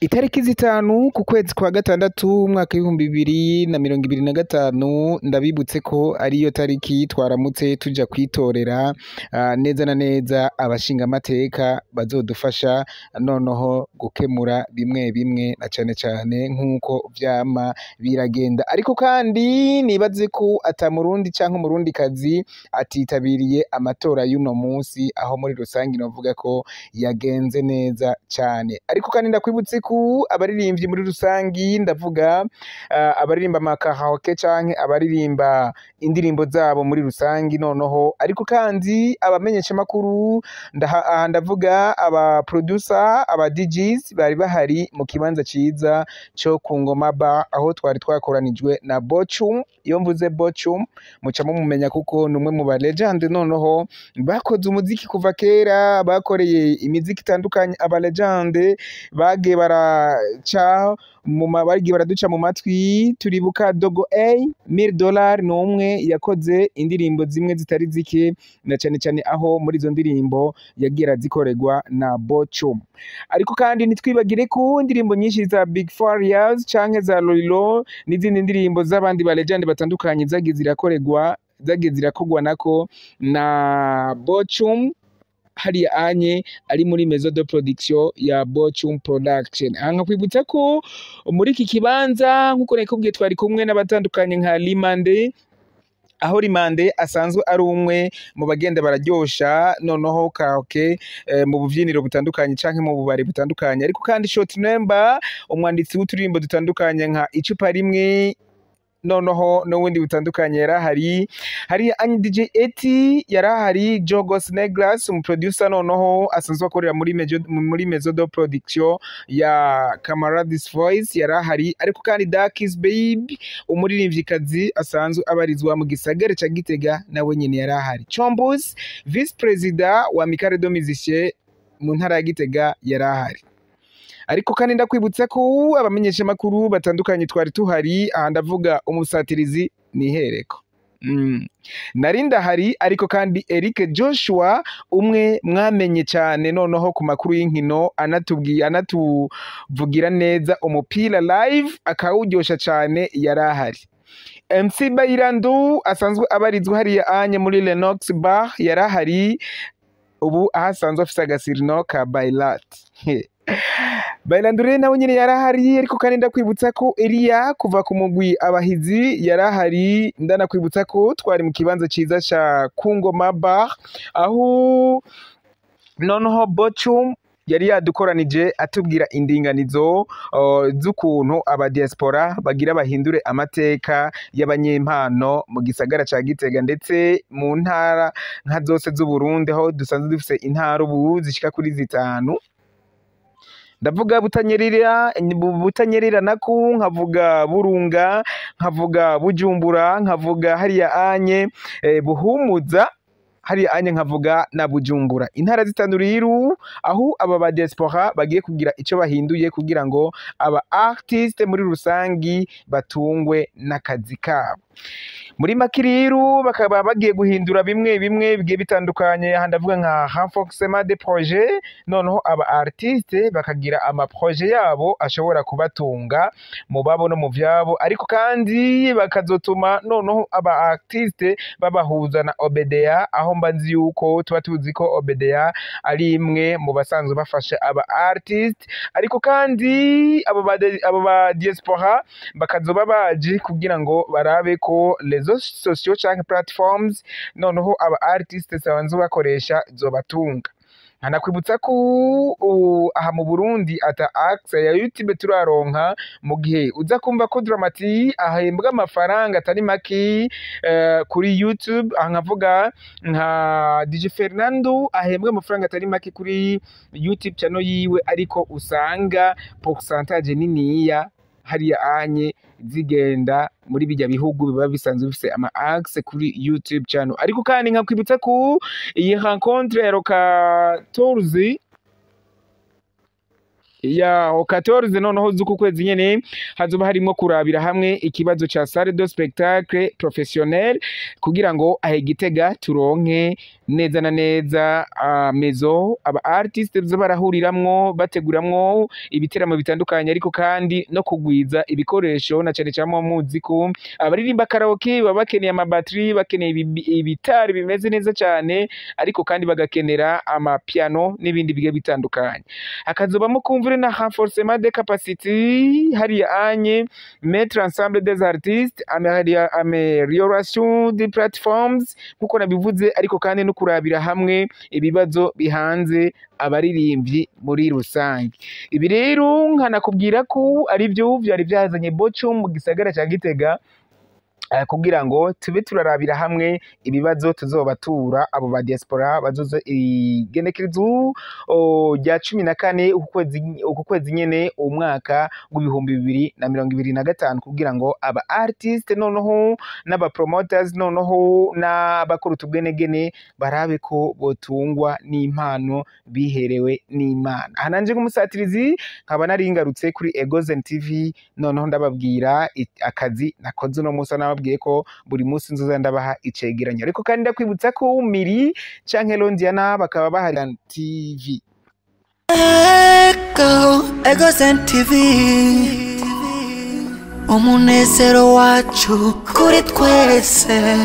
Itariki 5 ku kwezi kwa gatandatu umwaka w'2025, ndabibutse ko ariyo tariki twaramutse tuja kwitorera neza na neza abashingamateka bazodufasha noneho gukemura bimwe bimwe, na cane cane nk'uko vyama biragenda. Ariko kandi nibaze ko ata murundi canke umurundikazi atitabiriye amatora y'uno munsi, aho muri rusangi novuga ko yagenze neza cane. Ariko kandi ndakwibutse ko abaririmbyi muri rusangi, ndavuga abaririmba amakaraoke canke abaririmba indirimbo zabo muri rusangi noneho, ariko kandi abamenyeshamakuru, aha ndavuga aba producer, aba DJs bari bahari mu kibanza ciza co ku Ngoma Bar, aho twari twakoranijwe na Bochum. Iyo mvuze Bochum muca mumumenya, kuko ni umwe mu ba legend noneho bakoze umuziki kuva kera, bakoreye imiziki itandukanye aba legend bagiye baraca mu bagiye baraduca mu matwi. Turibuka Dogo A Mille Dollar, ni umwe yakoze indirimbo zimwe zitari zike, na cane cane aho muri izo ndirimbo yagiye arazikorerwa na Bochum. Ariko kandi ntitwibagire ko indirimbo nyinshi za Big Farious canke za Lolilo n'izindi ndirimbo z'abandi ba legend batandukanye zagiye zirakorerwa, zagiye zirakorwa nako na Bochum hariya anye ari muri maison de production ya Bochum Production. Aha nkakwibutsa ko muri iki kibanza, nkuko nakubwiye, twari kumwe n'abatandukanye nka Limande, aho Rimande asanzwe ari umwe mu bagenda bararyosha noneho karaoke mu buvyiniro butandukanye canke mu bubari butandukanye. Ariko kandi Short Number, umwanditsi w'uturirimbo dutandukanye nka Icupa Rimwe, noneho n'ubundi butandukanye, yarahari. Hari Anyi DJ Eti yarahari, Jogos Negras, umuproducer noneho asanzwe akorera muri Maison de Production ya Camaradis Voice, yarahari. Ariko kandi Darkis Baby, umuririmvyikazi asanzwe abarizwa mu gisagara ca Gitega, nawe nyene yarahari. Chombus, vice president wa Amicale de Musiciens mu ntara ya Gitega, yarahari. Ariko kandi ndakwibutsa ko abamenyeshamakuru batandukanye twari tuhari. Aha ndavuga umusatirizi nihereko. Nari ndahari. Ariko kandi Eric Joshua, umwe mwamenye cyane noneho ku makuru y'inkino, anatubwiye anatuvugira neza umupira live akawuryosha cyane, yarahari. MC Bayirandu asanzwe abarizwa hariya anye muri Lenox Bar yarahari, ubu aho asanzwe afise agasirino ka Bailat. Bailandu rero nawe nyene yarahari. Ariko kandi ndakwibutsa ko Elia kuva ku mugwi Abahizi yarahari. Ndanakwibutsa ko twari mu kibanza ciza ca Kungoma Bar, aho noneho Bochum yari yadukoranije atubwira indinganizo z'ukuntu aba diaspora bagira bahindure amateka y'abanyempano mu gisagara ca Gitega, ndetse mu ntara nka zose z'u Burundi, aho dusanzwe dufise intara ubu zishika kuri 5. Ndavuga Butanyerera, Butanyerera naku nkavuga Burunga, nkavuga Bujumbura, nkavuga hariya anye Buhumuza, hariya anye nkavuga na Bujumbura. Intara 5 rero, aho aba ba diaspora bagiye kugira ico bahinduye kugira ngo aba artiste muri rusangi batungwe n'akazi kabo. Muri make rero bakaba bagiye guhindura bimwe bimwe bigiye bitandukanye. Aha ndavuga nka renforcement des projets, noneho aba artiste bakagira ama projet yabo ashobora kubatunga mu babo no mu vyabo. Ariko kandi bakazotuma noneho aba artiste babahuza na OBDA, aho mba nzi yuko tuba tuzi ko OBDA ari imwe mu basanzwe bafasha aba artiste. Ariko kandi abo ba diaspora bakazoba baje kugira ngo barabe ko réseaux sociaux canke platforms noneho aba artiste basanzwe bakoresha zobatunga. Nkanakwibutsa ko aha mu Burundi ata access ya YouTube turaronka, mu gihe uza kumva ko Dramati ahembwa amafaranga atari make kuri YouTube. Aha nkavuga nka DJ Fernando ahembwa amafaranga atari make kuri YouTube channel yiwe, ariko usanga pourcentage niniya hariya anye zigenda muri bijya bihugu biba bisanzwe bifise ama access kuri YouTube channel. Ariko kandi nkakwibutsa ko iyi rencontre ya le 14 Yaho 14 noneho z'uku kwezi nyene hazoba harimo kurabira hamwe ikibazo ca salle de spectacle professionnel, kugira ngo ahe Gitega turonke neza na neza maison aba artiste baza barahuriramwo, bateguramwo ibiteramo bitandukanye, ariko kandi no kugwiza ibikoresho, na cane cane muzi ko abaririmba karaoke baba bakeneye amabatterie, bakeneye ibitari bimeze neza cane, ariko kandi bagakenera amapiano n'ibindi bigiye bitandukanye. Hakazobamo kumvure na renforcement des capacités hariya anye mettre ensemble des artistes, amélioration des plateformes nkuko nabivuze, ariko kandi no kurabira hamwe ibibazo bihanze abaririmbyi muri rusange. Ibi rero nkanakubwira ko ari byo vyari vyazanye Boco mu gisagara ca Gitega, kugira ngo tube turarabira hamwe ibibazo tuzobatura abo ba diaspora bazoza igenekerezo rya 14 uku kwezi nyene, umwaka w'2025, kugira ngo aba artiste noneho n'aba promoters noneho n'abakora utugenegene barabe ko botungwa n'impano biherewe n'Imana. Aha nanje nk'umusatirizi nkaba naringarutse kuri Egozen TV, noneho ndababwira akazi nakoze uno munsi. Nababwiye ko buri munsi nzoza ndabaha icegeranyo, ariko kandi ndakwibutsa ko Miri canke Londiana bakaba bahari TV. Ego, Egozen TV, umunezero wacu kuri twese.